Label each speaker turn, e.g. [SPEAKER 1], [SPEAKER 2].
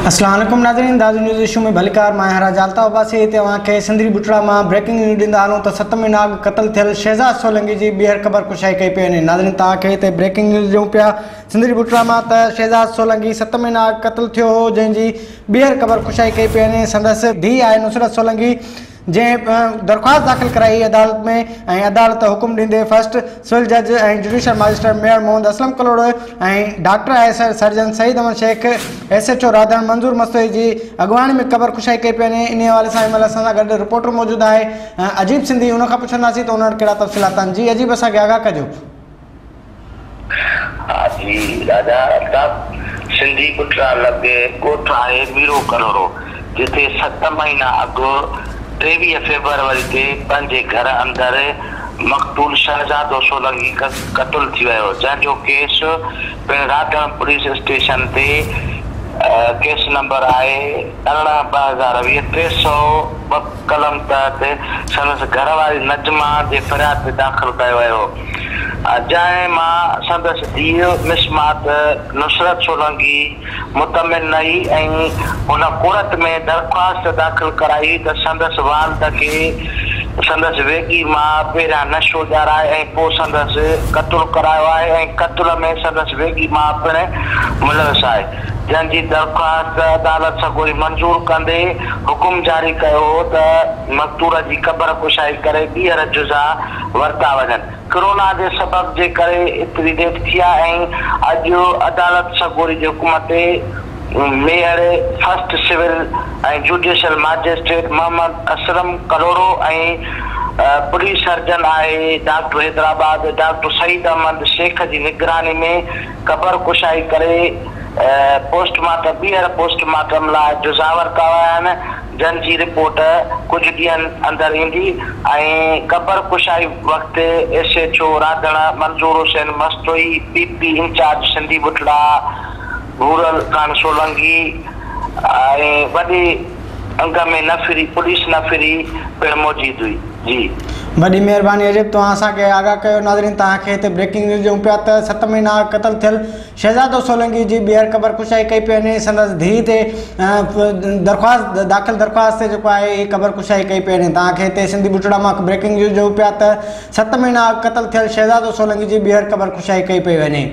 [SPEAKER 1] اسلام عليڪم ناظرين دادو نيوز اشو ۾ ڀليڪار مان آهيان راجا الطاف عباسي هتي اوهان کي سنڌڙي ٻٽڙا مان بريڪنگ نيوز ڏيندا هلون ته ست مهينا اڳ قتل ٿيل شهزاد سولنگي جي ٻيهر قبر ڪشائي ڪئي پئي وڃي ناظرين توهان کي هتي بريڪنگ نيوز ڏيون پيا سنڌڙي ٻٽڙا مان ته شهزاد سولنگي ست مهينا اڳ قتل ٿيو هو جنهن جي ٻيهر قبر ڪشائي ڪئي پئي وڃي سندس ڌيء آهي نصرت سولنگي جنهن درخواست داخل ڪرائي عدالت ۾ ۽ عدالت حڪم ڏيندي فرسٽ سول جج ۽ judicial magistrate Mir Muhammad Aslam Kalhoro ۽ doctor آء surgeon Saeed Ahmed Shaikh S H O Radhan Manzoor Mastoi جي اڳواڻي ۾ قبر ڪشائي ڪئي پئي وڃي انهي حوالي سان هن مهل اسان سان گڏ رپورٽر موجود آهي عجيب سنڌي ان کان پڇنداسين ته ان وٽ ڪهڙا تفصيلات آهن جي عجيب اسان کي آگاهه ڪجو.
[SPEAKER 2] ها جي راجا الطاف سنڌي پٽرا لڳ ڳوٺ آهي ميرو ڪلهوڙو جتي ست مهينا اڳ 23 فيبروري تي پنهنجي گهر اندر مقتول شهزادو سولنگي قتل ٿي ويو جنهن جو ڪيس پڻ راڌڻ پوليس اسٽيشن تي ڪيس نمبر آهي 18 2020 302 قلم تحت سندس گهر واري نجما جي فرياد تي داخل ڪيو ويو. جنهن مان سندس ڌيء مسمات نصرت سولنگي مطمئن نه هئي ۽ هن ڪورٽ ۾ درخواست داخل ڪرائي ته سندس والد کي سندس ويڳي ماء پهريان نشو ڏيارائي ۽ پوء سندس قتل ڪرايو آهي ۽ قتل ۾ سندس ويڳي ماء پڻ ملوث آهي جنهن جي درخواست عدالت سڳوري منظور ڪندي حڪم جاري ڪيو هو ته مقتول جي قبر ڪشائي ڪري ٻيهر جزا ورتا وڃن. ڪرونا جي سبب جي ڪري ايتري دير ٿي آهي ۽ اڄ عدالت سڳوري جي حڪم تي Mehar first civil ۽ judicial magistrate Muhammad Aslam Kalhoro ۽ police surgeon آهي ڊاڪٽر حيدرآباد ڊاڪٽر سعيد احمد شيخ جي نگراني ۾ قبر ڪشائي ڪري پوسٽ مارٽم ٻيهر پوسٽ مارٽم لاء جزا ورتا ويا آهن. جن جي رپورٽ ڪجهه ڏينهن اندر ايندي ۽ قبر ڪشائي وقت S H O Radhan Manzoor Hussain Mastoi, P P incharge Sindhi Butra Bhoral Khan Solangi ۽ وڏي انگ ۾ نفري پوليس نفري پڻ موجود هئي. جي.
[SPEAKER 1] وڏي مهرباني عجيب توهان اسان کي آگاهه ڪيو ناظرين توهان کي هتي بريڪنگ نيوز ڏيون پيا ته ست مهينا اڳ قتل ٿيل شهزادو سولنگي جي ٻيهر قبر ڪشائي ڪئي پئي وڃي سندس ڌيء تي درخواست داخل درخواست تي جيڪو آهي هي قبر ڪشائي ڪئي پئي وڃي توهان کي هتي سنڌي ٻٽڙا مان بريڪنگ نيوز ڏيون پيا ته ست مهينا اڳ قتل ٿيل شهزادو سولنگي جي ٻيهر قبر ڪشائي ڪئي پئي وڃي.